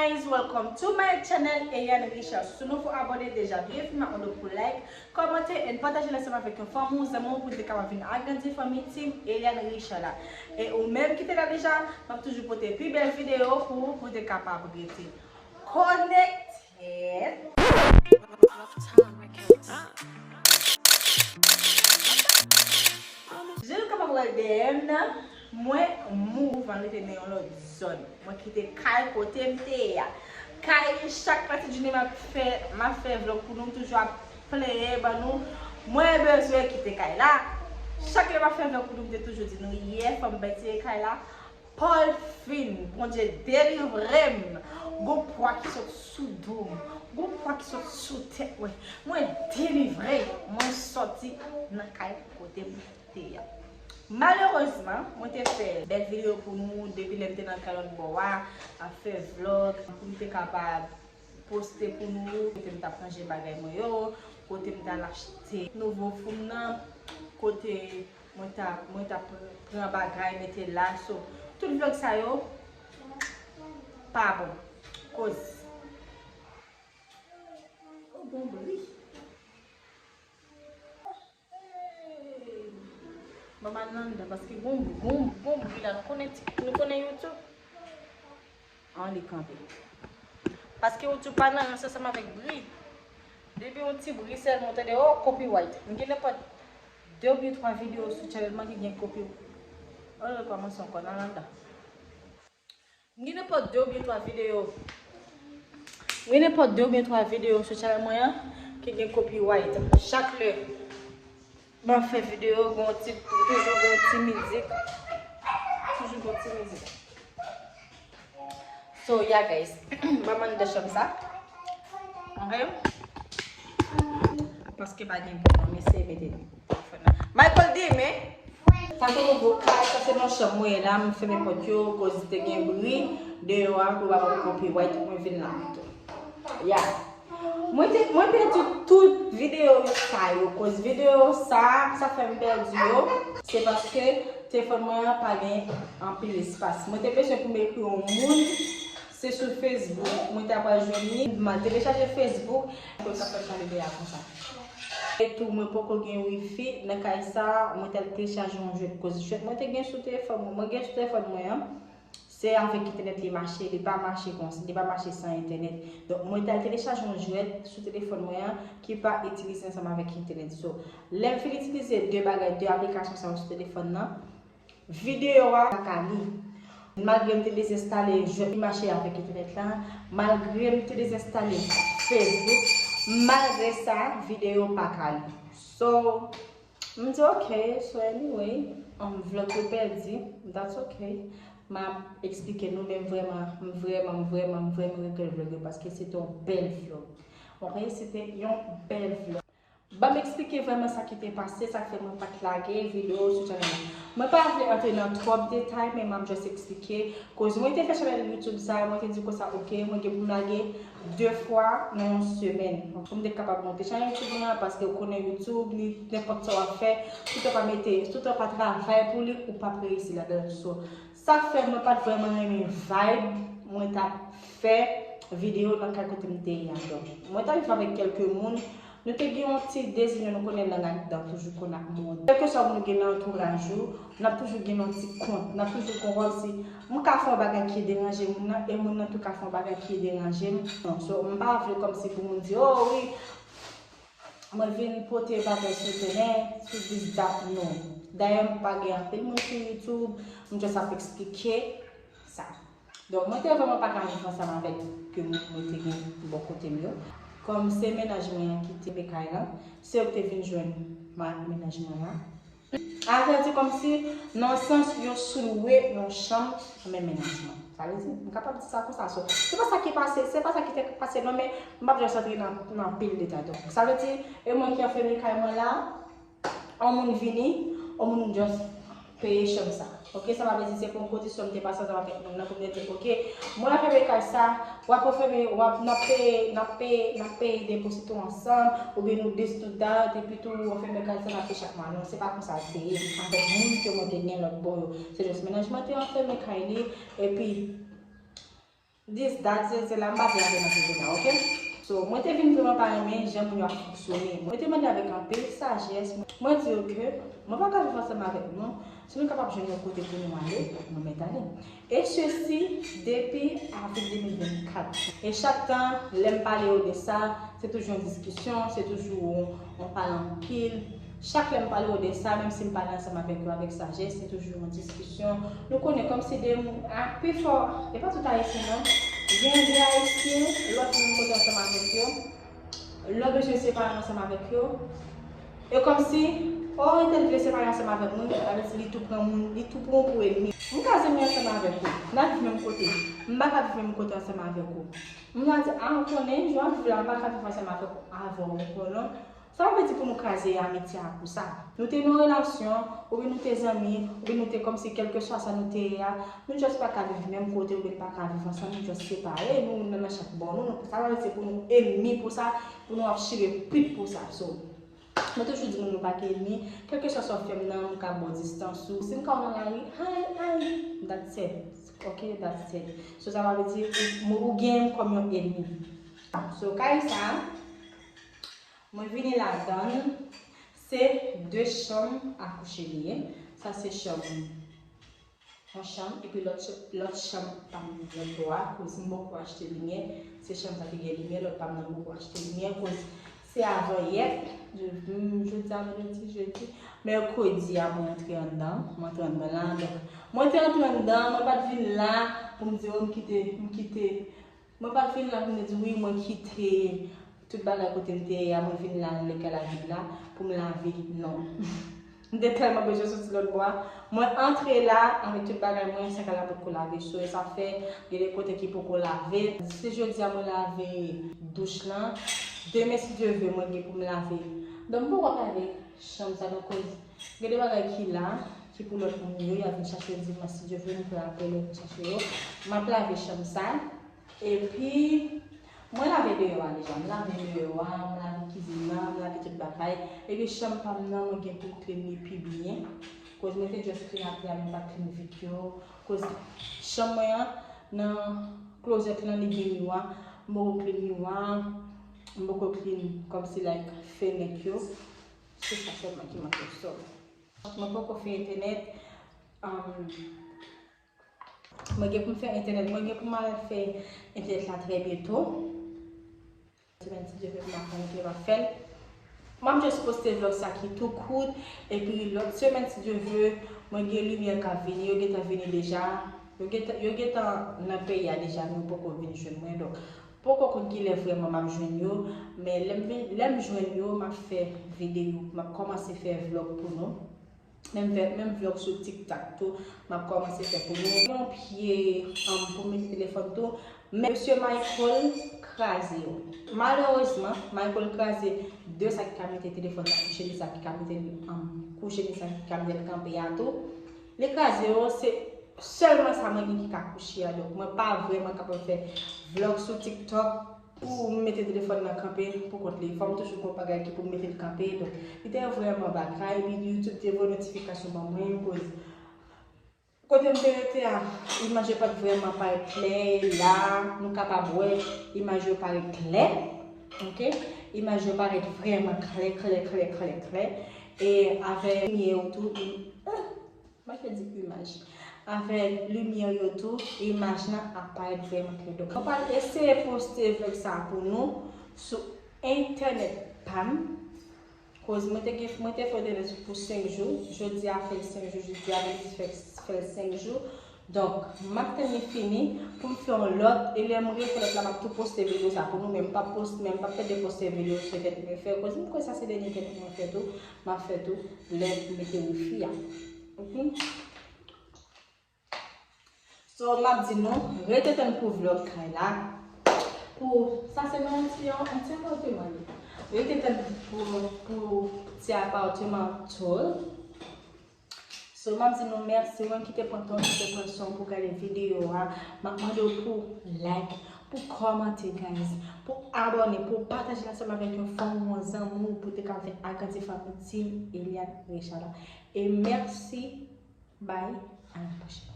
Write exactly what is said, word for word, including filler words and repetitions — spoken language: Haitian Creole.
Guys, welcome to my channel, Eliane Richard. Si w nouvo abòne deja, byenvini, m ap mande w pou like, kòmante and pataje l ansanm avèk yon fanmi w, zanmi w, pou n te kapab vin agrandi fanmi Team Eliane Richard la. E ou menm ki te la deja, m ap toujou pote pi bèl videyo pou ou, pou w te kapab rete connected. Jan nou kapab wè dèyè m nan, mwen move, m al rete nan yon lòt zòn. Mwen kite kay kote m te ye a. Kay, chak pati jounen m ap fè, m ap fè vlòg pou nou, m toujou ap plenyen ban nou. Mwen bezwen kite kay la. Chak lè m ap fè vlòg pou nou, m te toujou di nou, yè, fò m retire kay la. Paul fin, Bondye delivre m. Gon pwa ki sot sou do m. Gon pwa ki sot sou tèt mwen. Mwen delivre. Mwen sòti nan kay kote m te ye a. Malerezman, mwen te fè bèl videyo pou nou depi lè m te nan kay lòt bò a, ap fè vlòg, pou m te kapab poste pou nou, kote m t ap ranje bagay mwen yo, kote m t al achte nouvo foun nan, kote mwen t ap, mwen t ap pran bagay, mete la, so, tout vlòg sa yo pa bon. Koz. Oh, bon bri. Hey! Ban m al anndan, paske gon, gon, gon bri la. Nou konnen, nou konnen YouTube? An, li kanpe. Paske YouTube pa nan rans ansanm avèk bri. Depi yon ti bri sèlman, ou tande, oh, copyright. M gen nenpòt de oubyen twa videyo sou channel mwen ki gen copy-, oh, rekòmanse ankò, nan anndan. M gen nenpòt de oubyen twa videyo. M gen nenpòt de oubyen twa videyo sou channel mwen an ki gen copyright. Chak lè m ap fè videyo, gon ti, toujou gon ti mizik. Toujou gon ti mizik. So, yeah, guys. Ban m anndan chanm sa. Ok? Paske pa gen bri, m eseye mete telefòn nan. Michael D, men. Sa se nouvo kay, sa se nan chanm mwen ye la, m fèmen pòt yo, koz te gen bri deyò a, pou pa pran copyright, mwen vin la pito. Ya. Mwen te, mwen pèdi tout videyo sa yo, koz videyo sa, sa fè m pèdi yo, se paske telefòn mwen an pa gen anpil espas. Mwen te bezwen pou m ekri yon moun, se sou Facebook, mwen ta pral jwenn li, m al telechaje Facebook, mwen ka fè pale de a konsa. E tou, mwen poko gen wifi nan kay sa, mwen t al telechaje yon jwèt, koz jwèt mwen te gen sou telefòn mwen, mwen gen sou telefòn mwen an, se avèk entènèt li mache, li pa mache konsa, li pa mache san entènèt. Donk, mwen t al telechaje yon jwèt sou telefòn mwen an ki pa itilize ansanm avèk entènèt. So, lè m fin itilize de bagay, de aplikasyon sa yo sou telefòn nan, videyo a pa ka li. Malgre m te dezenstale jwèt li mache avèk entènèt la, malgre m te dezenstale Facebook, malgre sa, videyo pa ka li. So, m di, ok, so anyway, um, vlòg yo pèdi, that's ok. M ap eksplike nou, men m vrèman, m vrèman, m vrèman, m vrèman regrèt vlòg yo, paske se te yon bèl vlòg. Ok, se te yon bèl vlòg. Ban m eksplike vrèman sa ki te pase, sa k fè mwen pa t lage videyo sou channel la. Mwen pa vle antre nan twòp detay, men m ap just eksplike. Koz mwen te fè channel YouTube sa, mwen te di konsa, ok, mwen gen pou m lage de fwa nan yon semèn. Pou m te kapab monte channel YouTube mwen an, paske ou konnen YouTube, li, nenpòt sa w ap fè, si w pa mete, si w pa travay pou li, ou p ap reyisi ladan l. So, sa k fè mwen pa t vrèman renmen vibe mwen t ap fè videyo nan kay kote m te ye a. Donk, mwen t ap viv avèk kèlke moun. Nou te gen yon ti dezinyon, nou konnen lang ak dan toujou konn ap mòde. Kèlkeswa moun ou gen nan antouraj ou, n ap toujou gen yon ti kont, n ap toujou konn kòmsi m ka fè yon bagay ki deranje moun nan, e moun nan tou ka fè yon bagay ki deranje m. Non, so, m pa vle kòmsi pou moun di, oh wi, mwen vin pote bagay sou teren, sou dis dat, non. Dayè, m pa gen anpil moun sou YouTube, m just ap eksplike sa. Donk, mwen te vrèman pa ka viv ansanm avèk ke moun mwen te gen bò kote m yo. Kòm se mennaj mwen an ki te kenbe kay lan, se yo ki te vin jwenn ma-, mennaj mwen an. Avèdi kòmsi, nan yon sans, yo sou lwe yon chanm nan men mennaj mwen. Sa vle di, m kapab di sa konsa. So, se pa sa ki pase, se pa sa ki te pase, non, men m p ap just antre nan, nan anpil detay. Donk, sa vle di, e mwen ki anfème kay mwen la, yon moun vini, yon moun just peye chanm sa. Ok, sa pa vle di se pou yon kondisyon m te pase ansanm avèk moun nan pou m te di, ok, mwen anfème kay sa, w ap anfème, w ap, n ap peye, n ap peye, n ap peye depo sitou ansanm, oubyen nou dis tout dat, epi tou ou anfème kay sa, n ap peye chak mwa. Non, se pa konsa l te ye avèk moun ke mwen te gen lòt bò yo. Se just mennaj mwen te anfème kay li, epi This, that, se, se la, m pa vle antre nan kote la, oke? So, mwen te vin vrèman pa renmen jan moun yo ap fonksyone. Mwen te mande avèk anpil sajès, mwen di yo ke mwen pa ka viv ansanm avèk nou. Si nou kapab jwenn yon kote pou nou ale, nou mèt ale. E sesi depi avril de mil vennkat. E chak tan, lè m pale yo de sa, se toujou yon diskisyon, se toujou yon, yon pale anpil. Chak lè m pale yo de sa, menm si m pale ansanm avèk yo avèk sajès, se toujou yon diskisyon. Nou konnen kòmsi de moun, a, pifò, e pa tout Ayisyen non, gen de Ayisyen, lè w fin kote ansanm avèk yo, lè w bezwen separe ansanm avèk yo, e kòmsi, o, entèl vle separe ansanm avèk mwen, avèk li tou pran moun, li tou pran w pou ènmi. M ka zanmi ansanm avèk ou, n ap viv menm kote, m pa ka viv menm kote ansanm avèk ou. M ka di, a, ou konnen, jan w ap viv la, m pa ka viv ansanm avèk ou, avè w, ou konnen. Sa pa vle di pou nou kraze amitye a pou sa. Nou te nan yon relasyon, oubyen nou te zanmi, oubyen nou te kòmsi kèlkeswa sa nou te ye a, nou just pa ka viv menm kote, oubyen nou pa ka viv ansanm, nou just separe, nou youn nan chak bò nou, nou, sa pa vle di pou nou ènmi pou sa, pou nou ap chire pit pou sa. So, mwen toujou di moun nou pa ka ènmi, kèlkeswa sa w fè m nan, m ka ba w distans ou. Si m ka w nan lari, hi, hi, that's it. Ok, that's it. So, sa pa vle di ou, ou gen m kòm yon ènmi. So, kay sa, mwen vini ladan l, se de chanm a kouche li ye. Sa se chanm, yon chanm, epi lòt ch-, lòt chanm pa m lòt bò a, koz m poko achte limyè, se chanm sa ki gen limyè, lòt pa m nan poko achte limyè, koz se avanyè, jodi a vandredi, jedi, mèkredi a mwen antre anndan, mwen antre anndan la, donk, mwen te antre anndan, mwen pa t vin la pou m di, o, m kite, m kite Mwen pa t vin la pou m te di, wi, mwen kite tout bagay kote m te ye a, mwen vin la nan lekè lavi la pou m lave. Non. M te tèlman bezwen soti lòt bò a. Mwen antre la avèk tout bagay mwen, sa ka la potko lave. So, e sa fè, gen de kote ki poko lave. Si jodi a mwen lave douch lan, demen, si Dye vle, mwen gen pou m lave. Donk, m poko lave chanm sa, donk, koz gen de bagay ki la, ki pou lòt moun yo, y ap vin chache yo dimanch, si Dye vle, m pral apre yo vin chache yo. M ap lave chanm sa. Epi, mwen lave deyò a deja. M lave deyò a, m lave kizin nan, m lave tout bagay. Epi chanm pa m nan, mwen gen pou m clean li pi byen. Koz mwen te just clean apre a, men m pa t clean vit yo. Koz chanm mwen an, nan closet lan, li gen miwa. M poko clean miwa. M poko clean kòmsi, like, fenèt yo. Se sa sèlman ki manke. So, mwen poko fè entènèt. Um, Mwen gen pou m fè entènèt. Mwen gen pou m al fè entènèt la trè byento. Semèn, si Dye vle, pou m aprann ke m ap fè l. M ap just poste vlòg sa ki tou kout. Epi lòt semèn, si Dye vle, mwen gen limyè k ap vini. Yo gentan vini deja. Yo gentan, yo gentan nan peyi a deja, men yo poko vin jwenn mwen. Donk, poko konn kilè vrèman m ap jwenn yo. Men lè m vin, lè m jwenn yo, m ap fè videyo. M ap kòmanse fè vlòg pou nou. Menm vè-, menm vlòg sou TikTok tou, m ap kòmanse fè pou nou. Yon pye, um, pou mete telefòn tou. Men mesye Michael kraze yo. Malerezman, Michael kraze de sa ki ka mete telefòn nan kouche li, sa ki ka mete li, um, kouche li, sa ki ka mete l kanpe a tou. Li kraze yo, se sèlman sa mwen gen ki ka kouche a. Donk, mwen pa vrèman kapab fè vlòg sou TikTok. Pou m mete telefòn nan kanpe pou kont li, fò m toujou gon bagay ki pou m mete l kanpe. Donk, li te vrèman bagay, epi YouTube te voye notifikasyon ban mwen, koz kote m te rete a, imaj yo pa t vrèman parèt klè. La, nou kapab wè, imaj yo parèt klè. Ok? Imaj yo parèt vrèman klè, klè, klè, klè, klè. E avèk limyè yo tou, im-, ah! Mwen te di imaj. Avèk limyè yo tou, imaj lan ap parèt vrèman klè. Donk, mwen pral eseye poste vlòg sa pou nou sou entènèt pa m. Koz mwen te gen, mwen te fè entènèt pou senk jou. Jodi a fè l senk jou, jodi a mèkredi fè, fè l senk jou. Donk, m ap tann li fini pou m fè yon lòt. E lè m refè lòt la, m ap tou poste videyo sa pou nou. Men m p ap poste, men m p ap pede poste videyo sou entènèt mwen fè. Koz m kwè sa se dènye entènèt mwen fè tou. M ap fè tou lè m mete wifi a. Ok? So, m ap di nou, rete tann pou vlòg kay la. Pou, sa se nan yon ti, yon ti apatman li. Rete tann pou, pou ti apatman tour. So, m ap di nou mèsi, ou menm ki te pran tan, ki te pran son pou gade videyo a. M ap mande w pou like, pou kòmante, guys, pou abòne, pou pataje l ansanm avèk yon fanmi, yon zanmi w, pou te ka fè agrandi fanmi Team Eliane Richard la. E mèsi. Bye, à la prochaine.